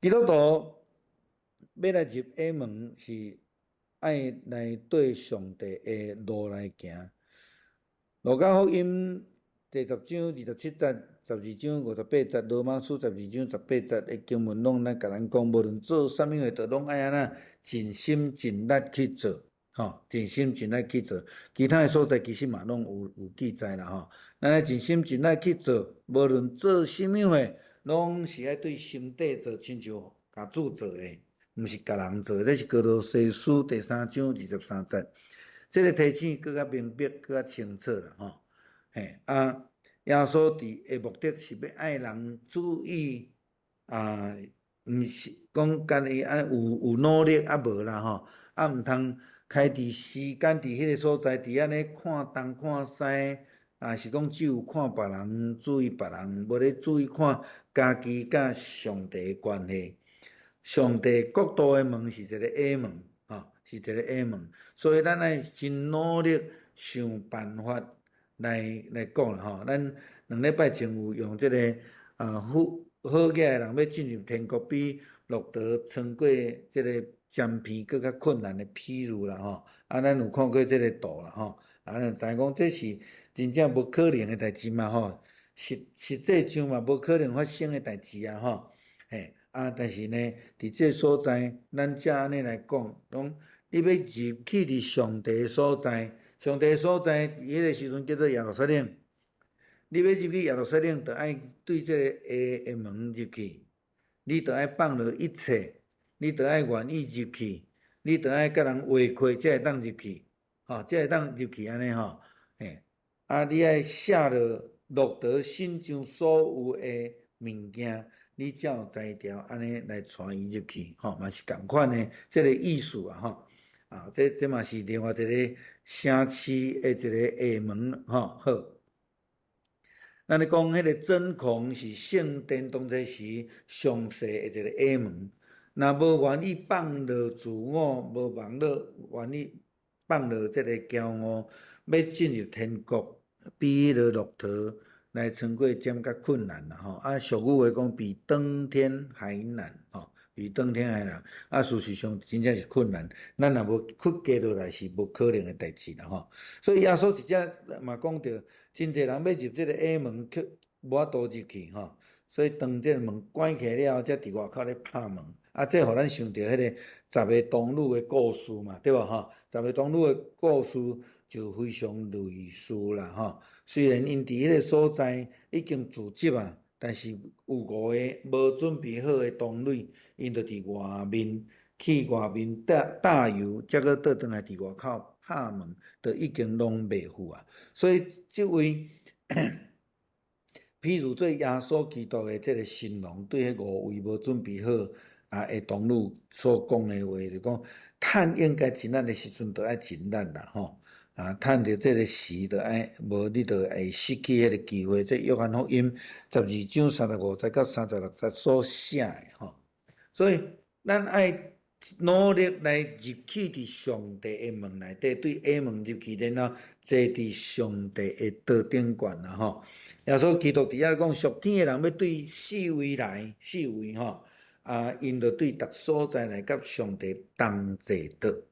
基督徒欲來入下門，是愛來對上帝的路來行。路加福音第10章27節、12章58節、羅馬書12章18節的經文，攏來共咱講，無論做啥物貨，都攏愛按怎盡心盡力去做。吼，盡心盡力去做，其他的所在其實嘛攏有有記載啦吼。咱愛盡心盡力去做，無論做啥物貨，攏是愛對心底做，親像共主做的，毋是共人做的。這是歌羅西書第3章23節，這个提醒閣較明白、閣較清楚啦吼。嘿，啊，耶穌佇的目的是欲愛人注意啊，毋是講干焦按呢有有努力啊無啦吼，啊毋通開佇時間佇彼个所在，佇按呢看東看西，啊是講只有看別人，注意別人，無咧注意看家己佮上帝的關係。上帝國度的門是一個下門，吼，是一個下門，所以咱愛真努力想辦法來來講啦，吼。咱兩禮拜前有用這个啊好好額的人欲進入天國，比駱駝穿過這个針鼻閣較困難的譬喻啦，吼。啊，咱有看過這个圖啦，吼。啊，咱知影講這是真正無可能的代誌嘛，吼。實實際上嘛無可能發生的代誌啊，吼。嘿，啊，但是呢，佇這个所在，咱才按呢來講，講你欲入去佇上帝的所在，上帝的所在，佇彼个時陣叫做耶路撒冷。你欲入去耶路撒冷，著愛對這个下下門入去，你著愛放落一切。你著愛願意入去，你著愛佮人畫開，才會當入去，吼，才會當入去按呢吼，嘿，啊，你愛卸落駱駝身上所有的物件，你才有才調按呢來帶伊入去，吼，嘛是仝款的這个意思啊，吼。啊，這嘛是另外一个城市的一个下門，吼，好。咱咧講彼个針孔是聖殿當作時上細的一个下門，若無願意放落自我，無網絡願意放落這个驕傲，欲進入天國，比彼个駱駝來穿過針較困難啦，吼。啊，俗語話講比登天還難，吼，比登天還難。啊，事實上真正是困難，咱若無屈低落來是無可能的代誌啦，吼。所以耶穌佇遮嘛講著，真濟人欲入這个矮門，卻無法度入去，吼。所以當這个門關起來了後，才佇外口咧拍門。啊，這予咱想著彼个十个童女的故事嘛，對無吼？十个童女的故事就非常類似啦，吼。雖然𪜶佇彼个所在已經自責啊，但是有五個無準備好的童女，𪜶就佇外面去外面擔擔油，才閣倒轉來佇外口拍門，就已經攏袂赴啊。所以這位譬如做耶穌基督的這个新郎，對彼五位無準備好啊的童女所講的話，就講趁應該盡力的時陣，就愛盡力啦，吼。啊，趁著這个時，就愛無你就會失去彼个機會。這約翰福音12章35節到36節所寫的吼。所以咱愛努力來入去佇上帝的門內底，對矮門入去，然後坐佇上帝的桌頂懸啦吼。耶穌基督佇遐講，屬天的人欲對四圍來，四圍吼，啊，𪜶就對逐所在來佮上帝同坐桌。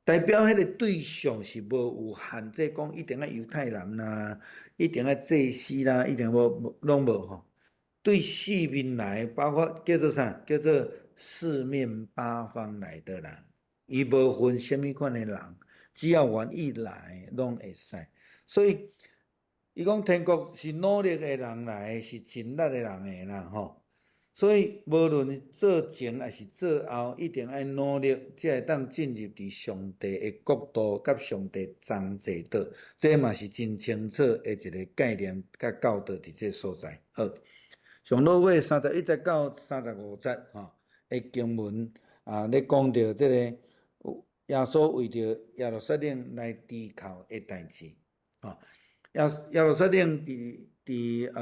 代表彼个對象是無有限制，講一定愛猶太人啦，一定愛祭司啦，一定無攏無吼。對四面來，包括叫做啥？叫做四面八方來的啦。伊無分啥物款的人，只要願意來，攏會使。所以，伊講天國是努力的人來，是盡力的人的啦，吼。所以，無論做前抑是做後，一定愛努力，才會當進入佇上帝的國度，佮上帝同坐桌。這嘛是真清楚的一个概念，佮教導佇這所在。好，上落尾31節到35節吼的經文啊，咧講著這個耶穌為著耶路撒冷來低哭的代誌。吼，耶路撒冷佇耶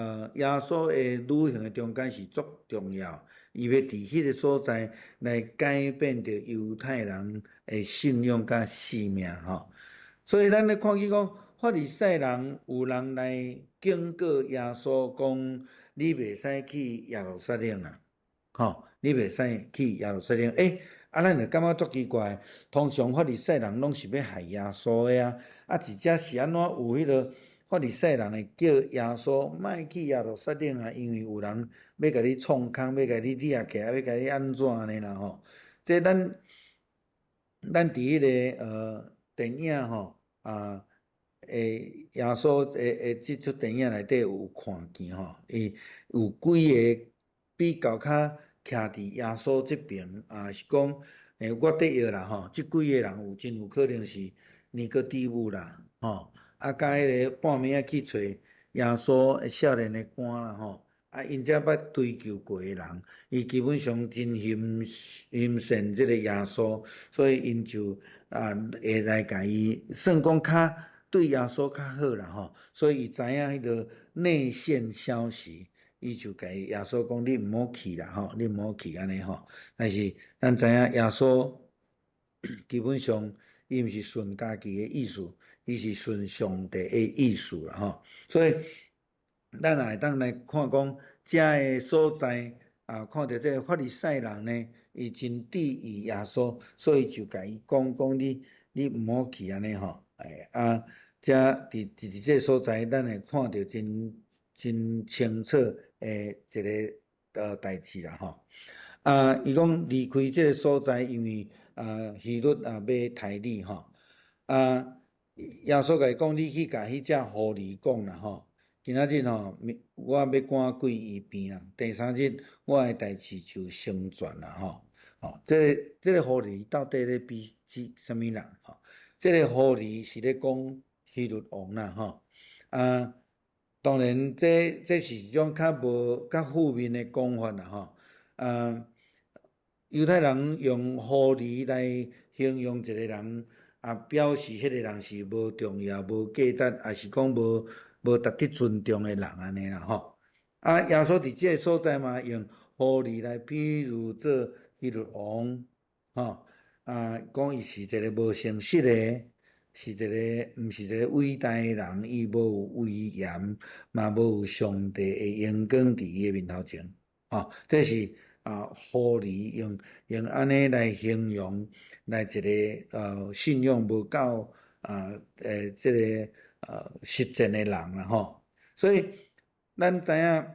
穌的旅行的中間是足重要，伊欲佇彼个所在來改變著猶太人的信仰佮性命吼。所以咱咧看見講，法利賽人有人來警告耶穌講，你袂使去耶路撒冷啦，吼，你袂使去耶路撒冷。欸，啊，咱就感覺足奇怪，通常法利賽人攏是欲害耶穌的啊，啊，佇遮是按怎有彼个法利賽人會叫耶穌莫去耶路撒冷啊，因為有人欲共你創空，欲共你掠起來，欲共你按怎按呢啦吼。這咱佇彼个電影吼啊，欸耶穌的這齣電影內底有看見吼，伊有幾个比較較徛佇耶穌這邊啊，是講欸我得約啦吼，這幾个人有真有可能是尼哥底母啦，吼。啊，佮彼個半暝仔去揣耶穌少年的肝啦吼，啊，𪜶遮捌追求過的人，伊基本上真欣羨這个耶穌，所以𪜶就啊會來共伊算講較對耶穌較好啦吼，所以伊知影彼个內線消息，伊就共耶穌講：你毋好去啦吼，你毋好去按呢吼。但是咱知影耶穌基本上伊毋是順家己的意思。伊是順上帝的意思啦吼，所以咱也會當來看講，遮个所在啊，看著這个法利賽人呢，伊真注意耶穌，所以就共伊講講你毋好去按呢吼，欸啊，遮佇這个所在，咱會看著真真清楚的一个代誌啦吼。啊，伊講離開這个所在，因為啊希律啊欲刣你吼，啊。耶穌共伊講，你去共彼隻狐狸講啦吼，今仔日吼，我欲趕鬼醫病啦，第三日我的代誌就成全啦吼。吼，這个狐狸到底咧比指啥物人？吼，這个狐狸是咧講希律王啦吼。啊，當然這是一種較無較負面的講法啦吼。啊，猶太人用狐狸來形容一個人，啊，表示彼個人是無重要、無價值，抑是講無值得尊重的人按呢啦吼。啊，耶穌佇這个所在嘛，用狐狸來比喻做希律王，吼，啊，講伊是一个無誠實的，是一个毋是一个偉大的人，伊無有威嚴，嘛無有上帝的榮光佇伊的面頭前，吼，這是啊，狐狸用按呢來形容來一个信仰無夠啊，這个實踐的人啦吼，所以咱知影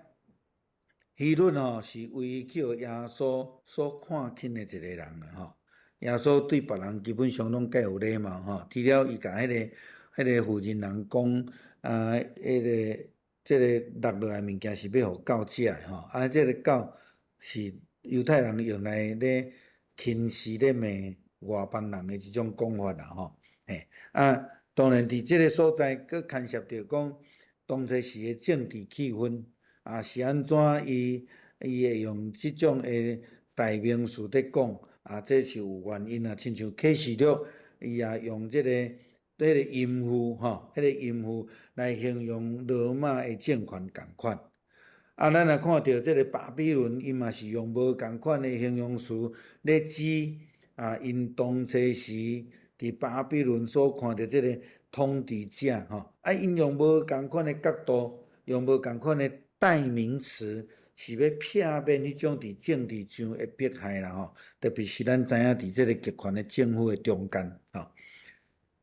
希律吼是唯一去予耶穌所看輕的一个人啦吼。耶穌對別人基本上攏較有禮貌吼，除了伊共彼个婦人人講啊，彼个這个落落來物件是欲予狗食的吼，啊，這个狗是猶太人用來咧輕視咧罵外邦人的這種講法啦吼，嘿，啊，當然佇這个所在閣牽涉著講當初時的政治氣氛，啊，是按怎伊會用這種的代名詞咧講。啊，這是有原因啊，親像啟示錄，伊也用這个淫婦吼，彼个淫婦來形容羅馬的政權仝款。啊，咱若看著這个巴比倫，伊嘛是用無仝款的形容詞咧指啊，𪜶當初時佇巴比倫所看著這个統治者吼，啊，𪜶用無仝款的角度，用無仝款的代名詞，是欲避免彼種佇政治上的迫害啦吼，特別是咱知影佇這个極權的政府的中間吼。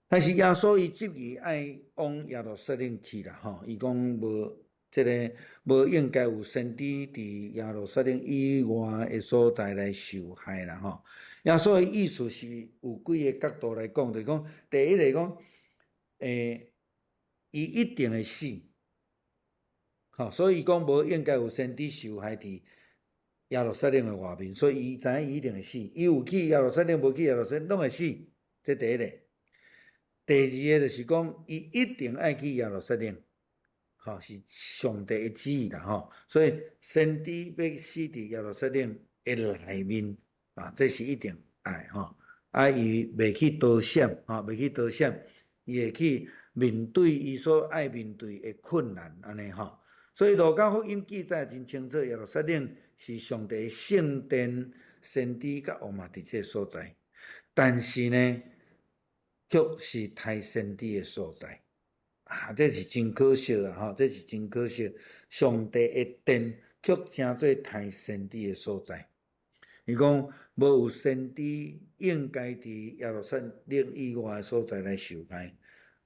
但是耶穌伊執意愛往耶路撒冷去啦吼，伊講無這个無應該有先知佇耶路撒冷以外的所在來受害啦吼。耶穌的意思是有幾个角度來講，就是講第一個講，伊一定會死。吼，所以伊講無應該有先知受害佇耶路撒冷的外面，所以伊知影伊一定會死。伊有去耶路撒冷，無去耶路撒冷，攏會死。這第一个。第二个就是講，伊一定愛去耶路撒冷，吼，是上帝的旨意啦，吼。所以先知欲死佇耶路撒冷的內面，啊，這是一定愛吼。啊，伊袂去逃閃，吼，袂去逃閃，伊會去面對伊所愛面對的困難，按呢吼。所以路加福音記載真清楚，耶路撒冷是上帝聖殿，先知佮王嘛佇這个所在，但是呢，卻是刣先知的所在，啊，這是真可惜啊！吼，這是真可惜，上帝的殿卻成做刣先知的所在。伊講無有先知應該佇耶路撒冷以外的所在來受害，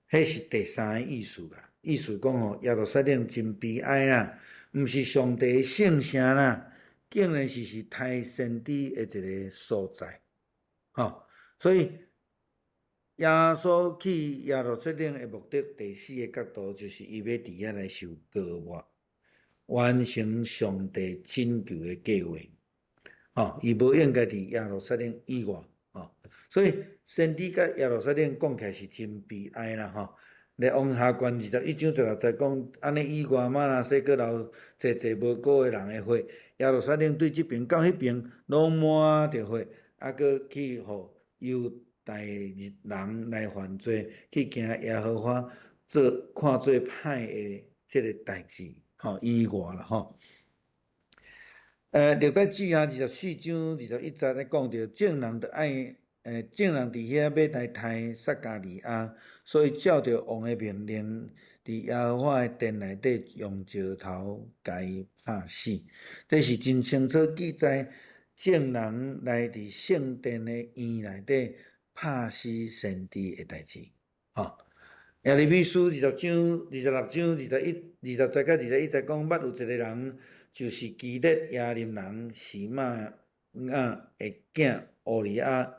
彼是第三個意思啦。意思講吼，耶路撒冷真悲哀啦，毋是上帝的聖城啦，竟然是刣先知的一个所在，吼。所以耶穌去耶路撒冷的目的，第四个角度就是伊欲佇遐來受膏抹，完成上帝拯救的計劃。吼，伊無應該佇耶路撒冷以外，吼。所以先知佮耶路撒冷講起來是真悲哀啦，吼。咧往下懸21章16節講，按呢以外，瑪拿西閣流濟濟無辜的人的血，耶路撒冷對這爿到彼爿攏滿著血，啊，閣去予猶大人來犯罪，去行耶和華做看做歹的這个代誌，吼以外啦，吼。歷代志下24章21節咧講著，眾人著愛。眾人佇遐欲來刣撒迦利亞，所以照著王的命令，佇耶和華的殿內底用石頭共伊拍死。這是真清楚記載，眾人來佇聖殿的院內底拍死先知的代誌。吼，耶利米書20章26章21、20節佮21節講，捌有一个人，就是基列耶琳人示瑪雅的囝烏利亞。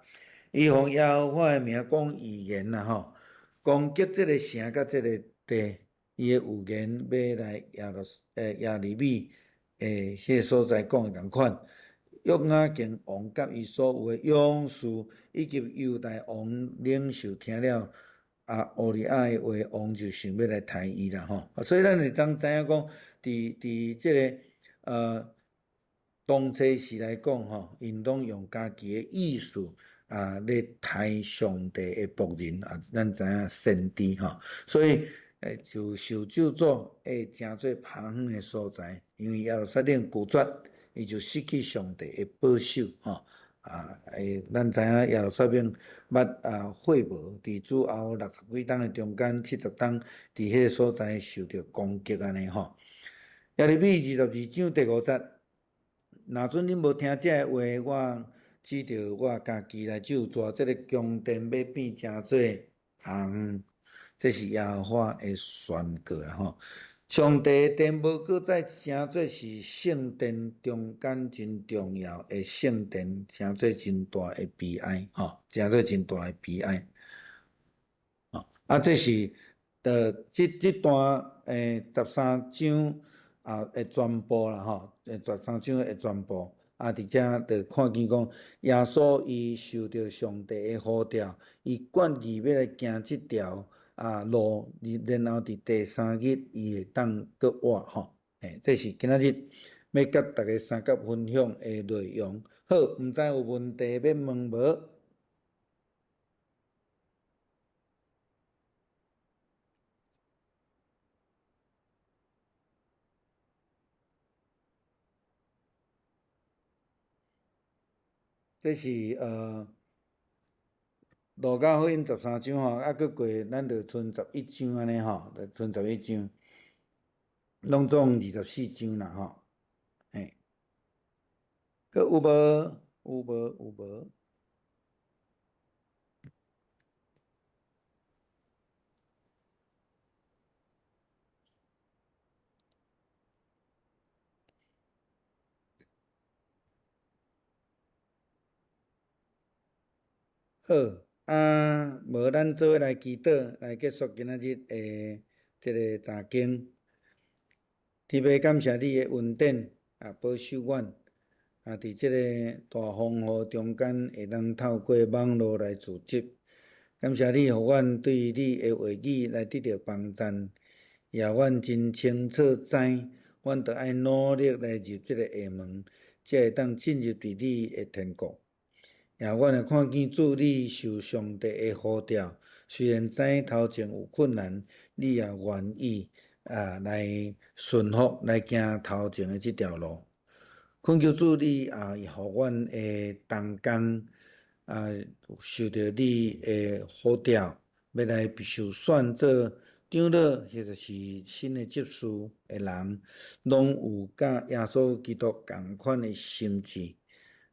伊奉耶和華的名講預言啦吼，攻擊這个城佮這个地，伊的預言欲來耶利米的彼个所在講的仝款。約雅敬王佮伊所有的勇士，以及猶大王領袖聽了，啊，烏利亞的話，王就想欲來刣伊啦吼。所以咱會當知影講，佇這个當初時來講吼，𪜶攏用家己的意思啊，咧刣上帝的僕人啊，咱知影先知吼，所以就受咒詛會成做旁遠的所在，因為耶路撒冷拒絕，伊就失去上帝的保守吼。啊，咱知影耶路撒冷捌啊火無，佇主後六十幾冬的中間，70冬，佇彼个所在受著攻擊按呢吼。耶利米22章第5節，若准恁無聽這个話，我指著我家己來咒詛，這个宮殿欲變成做荒園，這是耶和華的宣告啦吼。上帝的殿無閣再成做是聖殿中間真重要的聖殿，成做真大的悲哀吼，成做真大的悲哀。啊，這是的這段13章啊的全部啦吼，13章的全部。啊，佇遮就看見講，耶穌伊受著上帝的呼召，伊決意欲來行這條路，然後佇第三日，伊會當閣活吼。這是今仔日欲佮大家相佮分享的內容。好，毋知有問題欲問無？這是路加福音13章吼，啊，閣過咱就賰11章按呢吼，就賰十一章，攏總24章啦吼，嘿，閣有無？有無？有無？好，啊，無咱做伙來祈禱，來結束今仔日的這个查經。天父感謝你的恩典啊，保守阮啊，佇這个大風雨中間，會當透過網路來組織。感謝你，予阮對你的話語來得著幫贊，也予阮真清楚知，阮著愛努力來入這个下門，才會當進入佇你的天國。也阮會看見主你受上帝的呼召，雖然知頭前有困難，你也願意啊來順服來行頭前的這條路。懇求主你啊，予阮的同工啊，受著你的呼召，欲來受選做長老或者是新的執事的人，攏有佮耶穌基督仝款的心志。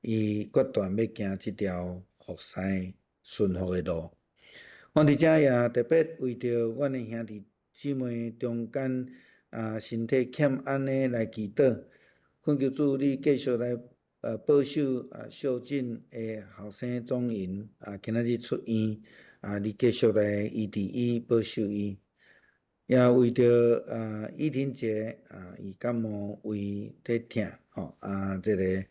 伊決斷欲行這條服侍順服的路。阮佇遮也特別為著阮的兄弟姊妹中間啊身體欠安的來祈禱，懇求主你繼續來保守啊秀進的後生莊雲啊今仔日出院啊，你繼續來醫治伊，保守伊。也為著啊依婷姐啊，伊感冒胃佇疼吼啊，這个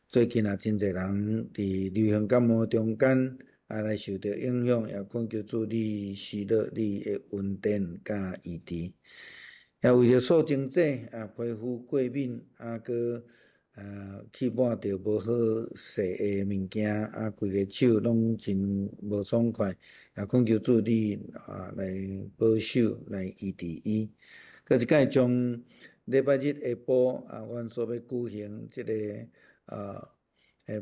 最近也真濟人佇流行感冒中間啊來受著影響，也懇求主你施落你的恩典佮醫治。也為著素貞姐啊皮膚過敏啊，閣啊去抹著無好勢的物件啊，規个手攏真無爽快，也懇求主你啊來保守來醫治伊。閣一擺將禮拜日下晡啊，阮所欲舉行這个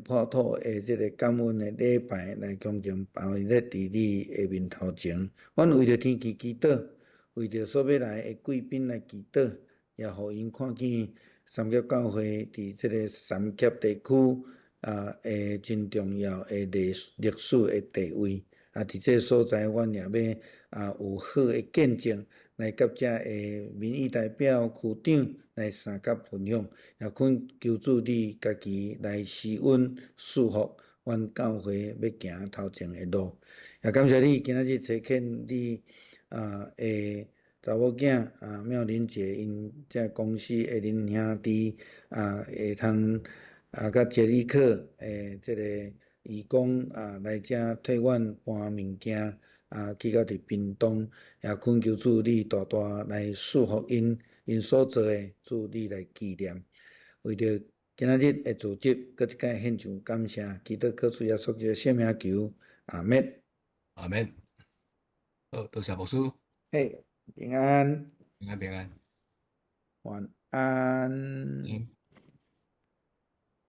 破土的這个感恩的禮拜來恭敬擺咧佇你的面頭前。阮為著天氣祈禱，為著所欲來的貴賓來祈禱，也予𪜶看見三峽教會佇這个三峽地區啊的真重要的歷史的地位。啊，佇這个所在，阮也欲有好的見證來佮遮的民意代表、區長來相佮分享，也懇求主你家己來施恩賜福，阮教會欲行頭前的路。也感謝你今仔日差遣你的查某囝啊妙玲姐𪜶這公司的恁兄弟啊會通啊佮傑利克的這个義工啊來遮替阮搬物件，啊，去到佇屏東，也懇求主你大大來賜福𪜶，𪜶所做的，主你來紀念。為著今仔日的組織，閣一擺獻上感謝，祈禱靠主耶穌基督聖名求，阿們。阿們。好，多謝牧師。嘿，平安。平安平安。晚安。嗯。